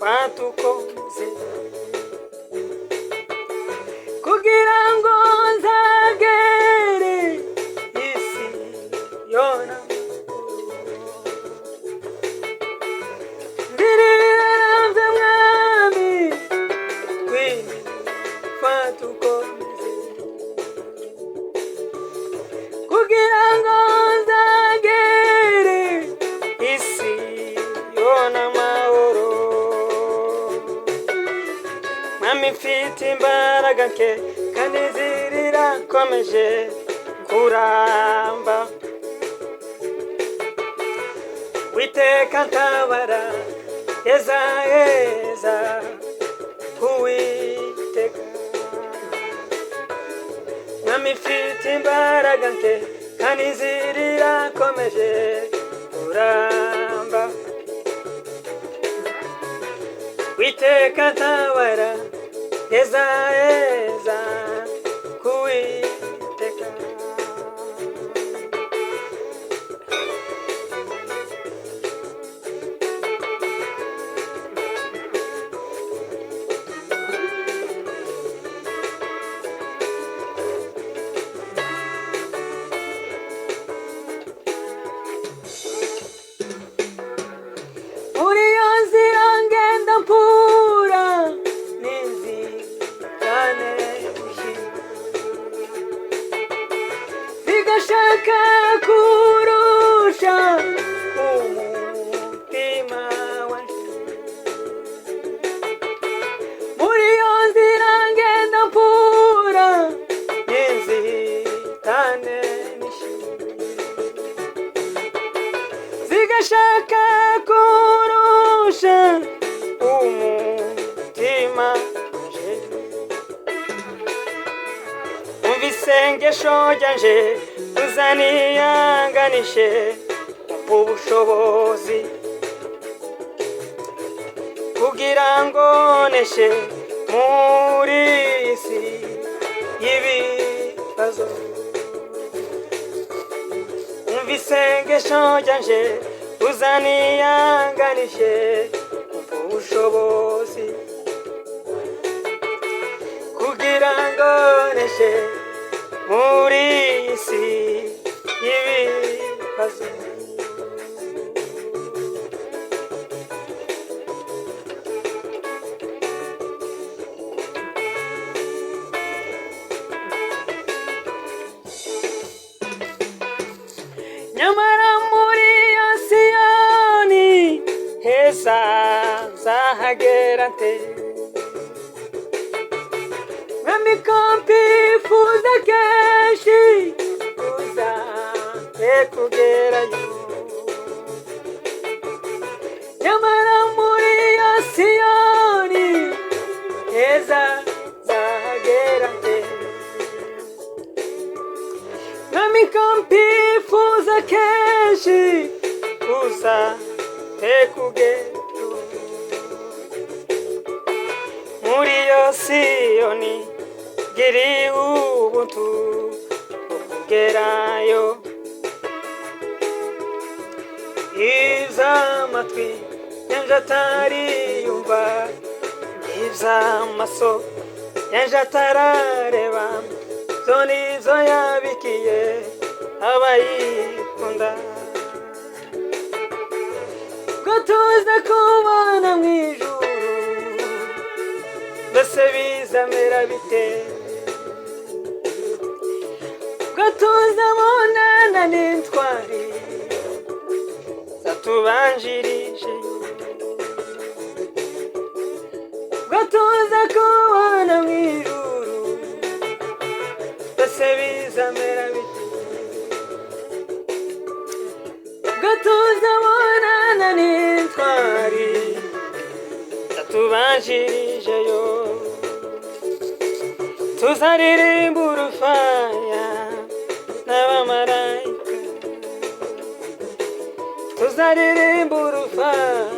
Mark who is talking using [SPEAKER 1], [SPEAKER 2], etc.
[SPEAKER 1] Fata ukomeze kugira ngo nzagere isi yona. Ndiriramvye Mwami, ngwino fata ukomeze kugira ngo nzagere isi yona amahoro. Mwami, mfite imbaraga nke kandi zirirakomeje kuramba. Witeka ntabara, heza heza kuwiteka. Mwami, mfite imbaraga nke kandi zirirakomeje kuramba. Witeka ntabara, heza heza kuwiteka. Muri iyo nzira ngenda mpura n'inzitane zigashaka kurusha umutima wanje. Muri iyo nzira ngenda mpura n'inzitane zigashaka kurusha umutima wanje. Umva isengesho ryanje, uzaniyanganishe ubushobozi kugira ngo neshe muri iyi si y'ibibazo. Umva isengesho ryanje, uzaniyanganishe ubushobozi kugira ngo neshe muri iyi si y'ibibazo. Nyamara muri iyo Siyoni heza nzahagera nte? Mwami, ko mbifuza kenshi uzampe kugerayo. Nyamara muri iyo Siyoni heza nzahagera nte? Mwami, ko mbifuza kenshi uzampe kugerayo. Muri iyo Siyoni giri ubuntu bwo kugerayo. Iby'amatwi yanje atariyumva, iby'amaso yanje atarareba, zo nizo yabikiye abayikunda. Ngo tuze kubana mu ijuru, mbese bizamera bite? Ngo tuzabonana n'intwari zatubanjirije. Ngo tuze kubana mu ijuru, mbese bizamera bite? Ngo tuzabonana n'intwari zatubanjirijeyo, tuzaririmba urufaya n'abamarayika, tuzaririmba urufaya.